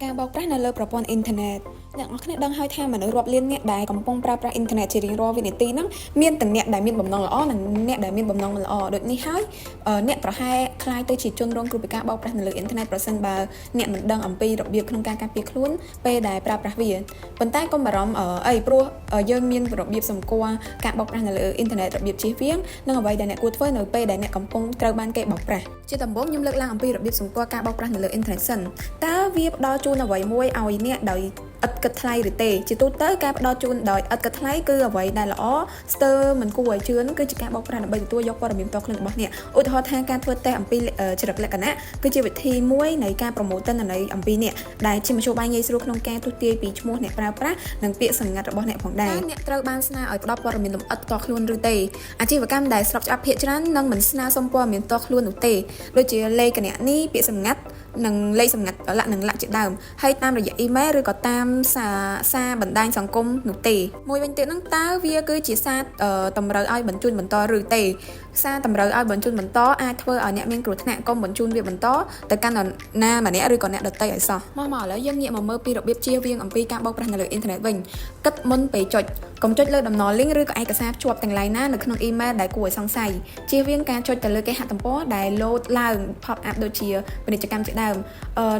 ការបោកប្រាស់នៅលើប្រព័ន្ធអ៊ីនធឺណិតអ្នកនរគ្នាដឹងហើយថាមនុស្សរាប់លានអ្នកដែលកំពុងប្រើប្រាស់អ៊ីនធឺណិតជារៀងរាល់វិនាទីហ្នឹងមានទាំងអ្នកដែលមានបំណងល្អនិងអ្នកដែលមានបំណងមិនល្អដូចនេះហើយអ្នកប្រហែលក្លាយទៅជាជនរងគ្រោះពីការបោកប្រាស់នៅលើអ៊ីនធឺណិតប្រសិនបើអ្នកមិនដឹងអំពីរបៀបក្នុងការការពារខ្លួនពេលដែលប្រើប្រាស់វាប៉ុន្តែកុំបារម្ភអីព្រោះយើងមានរបៀបសម្គាល់ការបោកប្រាស់នៅលើអ៊ីនធឺណិតរបៀបជៀសវាងនិងអ្វីដែលអ្នកគួរធ្វើនៅពេលដែលអ្នកកំពុងត្រូវបានគេបោកប្រាស់ជាដំបូងខ្ញុំលើកឡើងអំពីរបៀបសម្គាល់ការបោកប្រាស់នៅលើអ៊ីនធឺណិតសិនតើវាផ្ដល់ជូនអ្វីមួយឲ្យអ្នកដោយឥតគិតថ្លៃឬទេជាទូទៅការផ្ដល់ជូនដោយឥតគិតថ្លៃគឺអ្វីដែលល្អស្ទើរមិនគួរឲ្យជឿនោះគឺជាការបោកប្រាស់ដើម្បីទទួលយកព័ត៌មានផ្ទាល់ខ្លួនរបស់អ្នកឧទាហរណ៍ថាការធ្វើតេស្តអំពីចរិតលក្ខណៈគឺជាវិធីមួយនៃការប្រមូលទិន្នន័យអំពីអ្នកដែលជាមធ្យោបាយងាយស្រួលក្នុងការទស្សន៍ទាយពីឈ្មោះអ្នកប្រើប្រាស់និងពាក្យសម្ងាត់របស់អ្នកផងដែរអ្នកត្រូវបានស្នើឲ្យផ្ដល់ព័ត៌មានលម្អិតផ្ទាល់ខ្លួនឬទេអាជីវកម្មដែលស្របច្បាប់ភាគច្រើននឹងមិនស្នើសុំព័ត៌មានផ្ទាល់ខ្លួននោះទេដូចជាលេខគណនីពាក្យសម្ងាត់និងលេខសម្ងាត់លក្ខនិងលក្ខជាដើមហើយតាមរយៈអ៊ីមែលឬក៏តាមសារសារបណ្ដាញសង្គមនោះទេមួយវិញទៀតហ្នឹងតើវាគឺជាសារតម្រូវឲ្យបញ្ជូនបន្តឬទេសារតម្រូវឲ្យបញ្ជូនបន្តអាចធ្វើឲ្យអ្នកមានគ្រោះថ្នាក់កុំបញ្ជូនវាបន្តទៅកាន់នរណាម្នាក់ឬក៏អ្នកដទៃឲ្យសោះមកមកឥឡូវយើងងាកមកមើលពីរបៀបជៀសវាងអំពីការបោកប្រាស់នៅលើអ៊ីនធឺណិតវិញគិតមុនពេលចុចកុំចុចលើតំណ link ឬក៏ឯកសារភ្ជាប់ទាំងឡាយណានៅក្នុងអ៊ីមែលដែលគួរឲ្យសង្ស័យជៀសវាងការចុចទៅលើគេហទំព័រដែលលោតឡើង pop up ដូចជាពាណិជ្ជកម្មជាដើម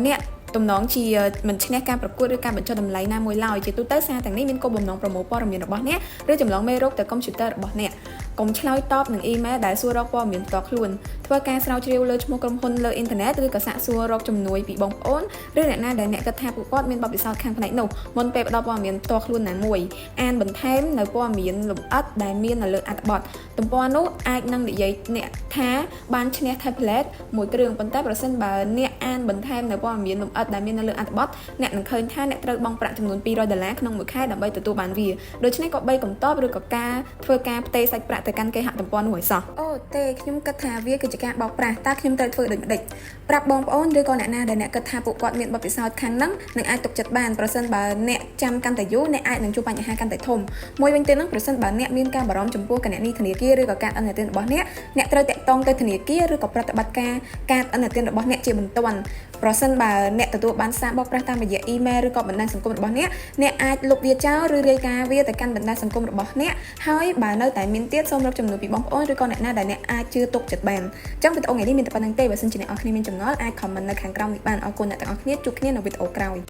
អ្នកទំនងជាមិនឈ្នះការប្រកួតឬការបញ្ចុះតម្លៃណាមួយឡើយជាទូទៅសារទាំងនេះមានគោលបំណងប្រមូលព័ត៌មានរបស់អ្នកឬចម្លងមេរោគទៅកុំព្យូទ័ររបស់អ្នកកុំឆ្លើយតបនឹងអ៊ីមែលដែលសួររកព័ត៌មានផ្ទាល់ខ្លួនធ្វើការស្រាវជ្រាវលើឈ្មោះក្រុមហ៊ុនលើអ៊ីនធឺណិតឬក៏សាកសួររកជំនួយពីបងប្អូនឬអ្នកណាដែលអ្នកគិតថាពួកគាត់មានបទពិសោធន៍ខាងផ្នែកនោះមុនពេលផ្ដល់ព័ត៌មានផ្ទាល់ខ្លួនណាមួយអានបន្ថែមនៅព័ត៌មានលម្អិតដែលមាននៅលើអត្ថបទទំព័រនោះអាចនឹងនិយាយអ្នកថាបានឈ្នះ tablet មួយគ្រឿងប៉ុន្តែប្រសិនបើអ្នកអានបន្ថែមនៅព័ត៌មានលម្អិតដែលមាននៅលើអត្ថបទអ្នកនឹងឃើញថាអ្នកត្រូវបង់ប្រាក់ចំនួន200ដុល្លារក្នុងមួយខែដើម្បីទទួលបានវាដូច្នេះក៏បីកុំតបឬក៏ការធ្វើការផ្ទេរសាច់ប្រាក់ទៅកាន់គេហទំព័រនោះឲ្យសោះអូទេខ្ញុំគិតថាវាគឺជាការបោកប្រាស់តើខ្ញុំត្រូវធ្វើដូចម្តេចប្រាប់បងប្អូនឬក៏អ្នកណាដែលអ្នកគិតថាពួកគាត់មានបទពិសោធន៍ខាងហ្នឹងនឹងអាចទុកចិត្តបានប្រសិនបើអ្នកចាំកាន់តែយូរអ្នកអាចនឹងជួបបញ្ហាកាន់តែធំមួយវិញទៀតហ្នឹងប្រសិនបើអ្នកមានការបារម្ភចំពោះគណនីធនាគារឬក៏កាតឥណទានរបស់អ្នកអ្នកត្រូវតាក់ទងទៅធនាគារឬក៏ប្រតិបត្តិការកាតឥណទានរបស់អ្នកជាបន្ទាន់ប្រសិនបើអ្នកទទួលបានសារបោកប្រាស់តាមរយៈអ៊ីមែលឬក៏បណ្ដាញសង្គមរបស់អ្នកអ្នកអាចលុបវាចោលឬរាយការណ៍វាទៅកាន់បណ្ដាញសង្គមរបស់អ្នកហើយបើនៅតែមានទៀតសូមរកជំនួយពីបងប្អូនឬក៏អ្នកណាដែលអ្នកអាចជឿទុកចិត្តបានចឹងវីដេអូថ្ងៃនេះមានតែប៉ុណ្ណឹងទេបើសិនជាអ្នកនរគ្នាមានចម្ងល់អាច comment នៅខាងក្រោមនេះបានអរគុណអ្នកទាំងអស់គ្នាជួបគ្នានៅវីដេអូក្រោយ។